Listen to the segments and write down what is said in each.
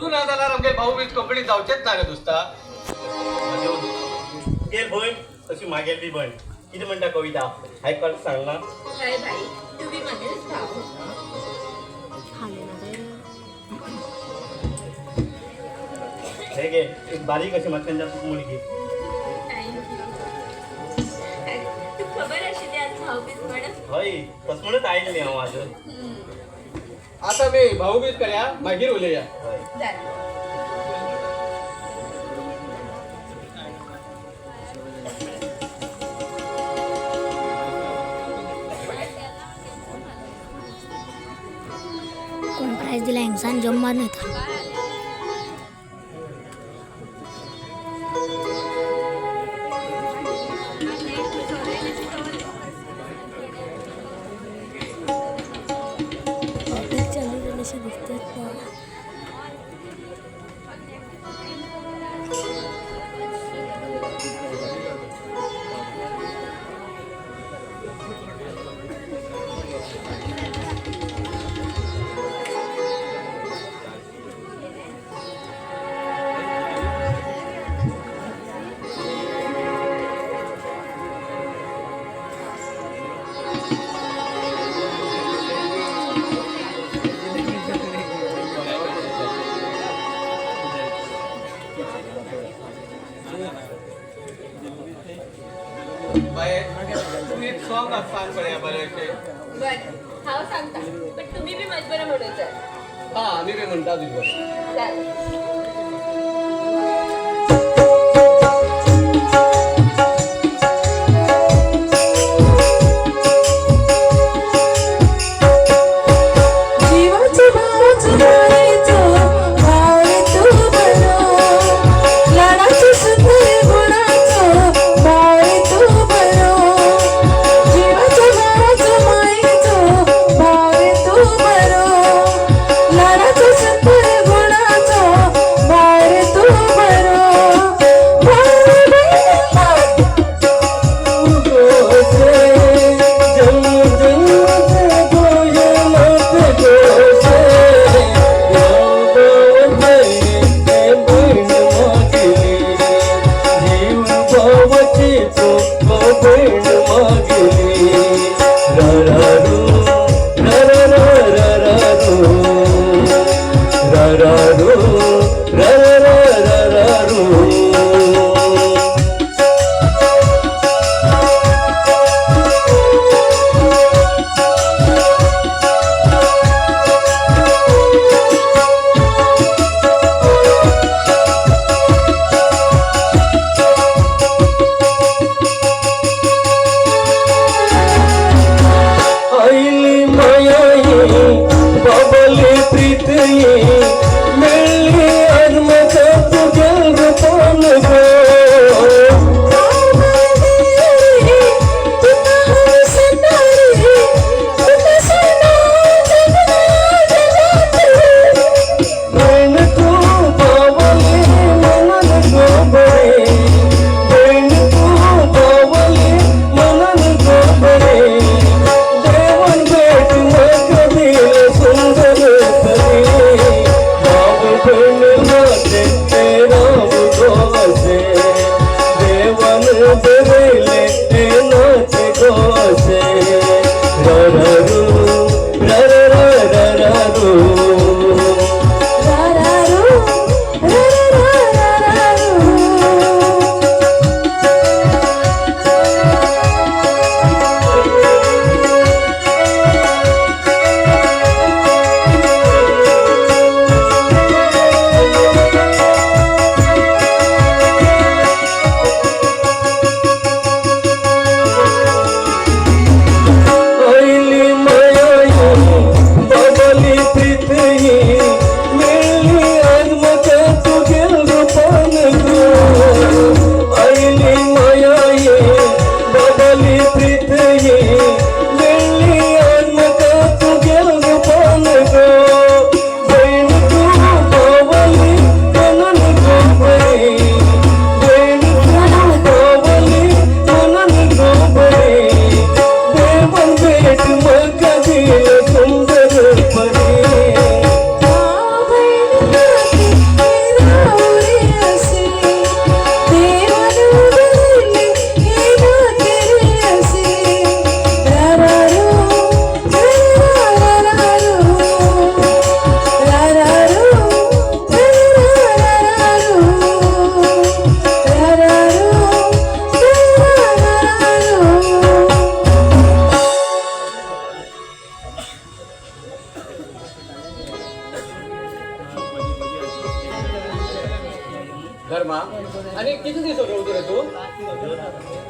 तूं ना जाल्यार आमगे भाऊ बीज कंप्लीट जावचेच ना रे दोस्ता. तुगेल भयण तशी मागेली भयण. कितें म्हणटा कविता, आयकपाक सांगना. हय भाई, तूं बी म्हागेलेच भाव. हे घे, एक बारीक अशी म्हाका तुका मुलगी. Thank you. तुका खबर आशिल्ली आज भाऊबीज म्हणून? हय, तस म्हणून आयिल्लें हांव आज. आता मी भाऊबीज करया, मागीर उलया. हय. जालें. कोण प्राईज दिला इंसान जम्मा नाही तर. पब्लिक चालू झाल्याशी दिसतात ना. बाय, तूं एक सॉंग सांग पळया बरें अशें. बरें, हांव सांगता, पण तुमी बी म्हाजे बरें म्हणूं जाय. हा, आमी बी म्हणटा तुजे बरोबर. जालें. जीवाची भावाची मायेचो बाय तू बरो, लाडाचो सुंदर गुणाचो बाय तू बरो. जीवाच्या भावाचो मायेचो बाय तू बरो, लाडाचो सुंदर गुणाचो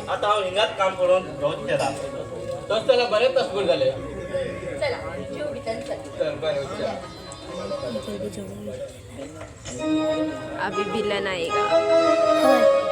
आतां हांव हिंगाच काम करून रोज केला. तस जाल्यार बरेंच तसबूर जालें. चला जेव भितर चल. चल बरें वचया. अभी विलन आएगा. हय.